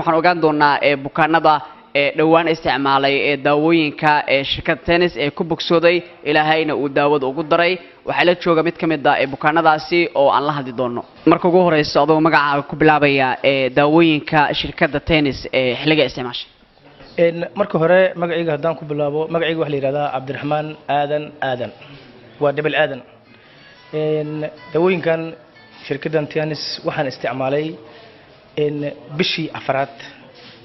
Waxaan ogaan doonaa ee bukaanada ee dhowaan isticmaalay ee daawooyinka ee shirkadda Tiens ee ku bogsooday, Ilaahayna uu daawada ugu daray. Waxaa la jooga mid ka mid ah ee bukaanadaasi oo aan la hadli doono. Marka ugu horeyso, adoo magacaaga ku bilaabaya, ee daawooyinka shirkadda Tiens ee xilliga isticmaashay? Marka hore magacayga haddaan ku bilaabo, magacayga waxaa la yihahdaa Cabdiraxmaan Aadan Aadan, waa double Aadan. Daawooyinkan shirkaddan Tiens waxaan isticmaalay bishii afaraad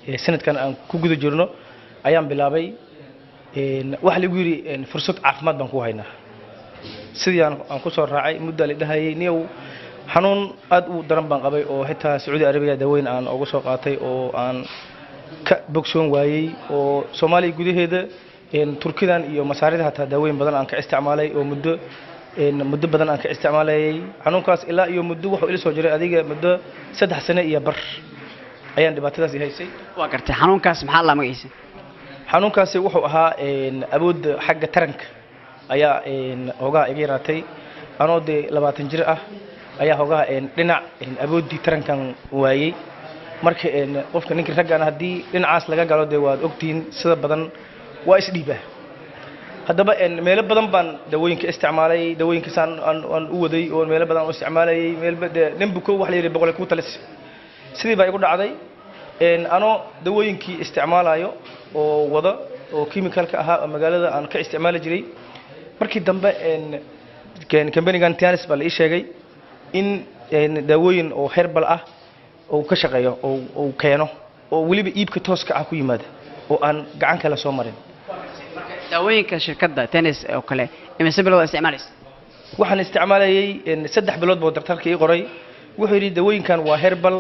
ee sanadkan aan ku guda jirno ayaan bilaabay. Waxaa lagu yidhi fursad caafimaad baan ku haynaa. Sidii aan kusoo raacay muddaa la dhahayay niyow xanuun aad u daran baan qabay oo xitaa Sacuudi Arabiya daawooyin aan uga soo qaatay oo aan ka bogsoon waayey, oo Soomaaliya gudaheeda, Turkidan iyo Masaarida hataa daawooyin badan aan ka isticmaalay oo muddo badan aan ka isticmaalayay. Xanuunkaas ilaa iyo muddo wuxuu ila soo jiray, adiga muddo 3 sano iyo bar ayaan dhibaatadaas i haysay. Waa gartay. Xanuunkaas maxaa la magaciisa? Xanuunkaasi wuxuu ahaa awoodda xagga taranka ayaa hoogaha iga yaraatay. Anoo dee 20 jir ah ayaa hoogaha dhinac awooddii tarankan waayey. Marka qofka ninkii raggaana haddii dhinacaas laga galo, dee waad ogtihiin, sida badan waa isdhiibaa. Haddaba meelo badan baan daawooyinka isticmaalay, daawooyinkaasaan aan u waday oo meelo badan u isticmaalayay. Meelba dee nin buko waxa la yidhi boqol kuu talis. Sidii baa igu dhacday. Anoo dawooyinkii isticmaalayo oo wada oo chemicalka ahaa oo magaalada aan ka isticmaali jiray, markii dambe kambanigan Tiens baa la ii sheegay in daawooyin oo herbal ah oo ka shaqeeyo oo uu keeno oo weliba iibka tooska ah ku yimaada oo aan gacan kale soo marin. Daawooyinka shirkadda Tiens oo kale imise bilood isticmaalaysa? Waxaan isticmaalayay 3 bilood buu daktarka ii qoray. Wuxuu yidhi dawooyinkan waa herbal,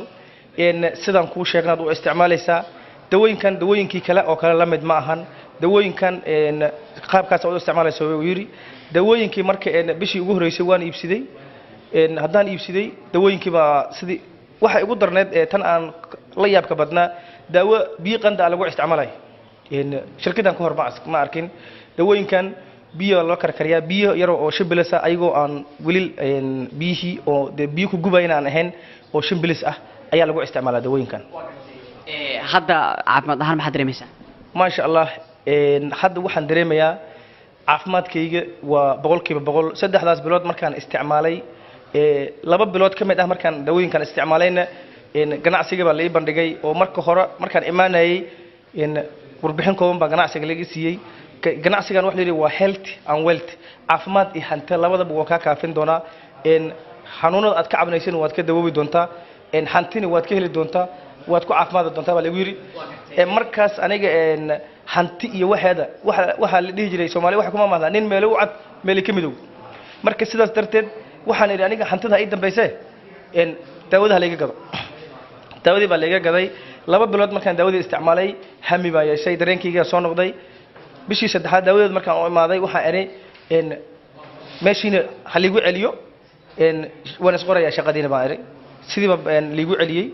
sidaan kuu sheegnaad u isticmaalaysaa. Dawooyinkan dawooyinkii kale oo kale la mid ma ahan. Dawooyinkan qaabkaas aad u isticmaalaysa uu yidhi. Dawooyinkii marka bishii ugu horreysay waan iibsaday. Haddaan iibsaday dawooyinkii baa sidii waxay igu darneed ee tan aan la yaabka badnaa, daawo biyo qanda lagu isticmaalay. Shirkaddan ka hor ma arkin dawooyinkan biyo loo karkariyaa, biyo yar oo shimbilis ah, ayagoo aan weli biyihii oo dee biyo ku gubayna aan ahayn oo shimbilis ah ayaa lagu isticmaalaa dawooyinkan. Hadda caafimaad ahaan maxaad dareemaysaa? Maasha Allah, hadda waxaan dareemayaa caafimaadkayga waa 100%. Saddexdaas bilood markaan isticmaalay, 2 bilood ka mid ah markaan dawooyinkan isticmaalayna, ganacsiga baa la ii bandhigay. Oo marka hore markaan imaanayay warbixin kooban baa ganacsiga laga siiyey. Ganacsigan waxa la yidhi waa health and wealth, caafimaad iyo hanti labadaba waa kaa kaafin doonaa. Xanuunada aad ka cabanaysana waad ka dawoobi doontaa, hantina waad ka heli doontaa, waad ku caafimaadi doontaa baa lagu yidhi. Markaas aniga hanti iyo waxeeda waxaa la dhihi jiray, Soomaaliya waxay kuma mahdaa nin meelo u cad meeli ka midow. Marka sidaas darteed waxaan idhi aniga hantida ha ii dambayse, daawada ha layga gado. Daawadii baa layga gaday. 2 bilood markaan daawadii isticmaalay, hami baa yeeshay, dareenkaygaa soo noqday. Bishii saddexaad daawadeed markaan u imaaday, waxaan idhi meeshiina ha liigu celiyo, waan isqorayaa shaqadiina baan idhi. Sidiiba liigu celiyey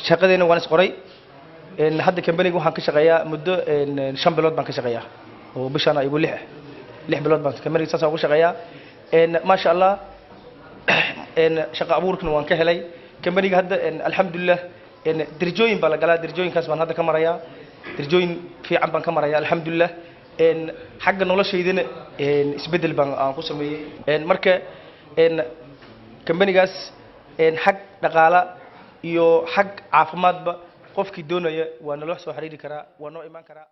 shaqadeena, waan isqoray. Hadda kambaniga waxaan ka shaqeeyaa muddo 5 bilood baan ka shaqeeyaa oo bishaan igu lix ah. 6 bilood baan kambaniga saas ugu shaqeeyaa. Maasha Allah, shaqo abuurkana waan ka helay kambaniga hadda. Alxamdulilah, derajooyin baa la galaa, derajooyinkaas baan hadda ka marayaa, derajooyin fiican baan ka marayaa, alxamdulilah. Xagga noloshaydana isbeddel baan aan ku sameeyey. Marka kambanigaas xag dhaqaala iyo xag caafimaadba qofkii doonaya waa nala soo xiriiri karaa, waa noo imaan karaa.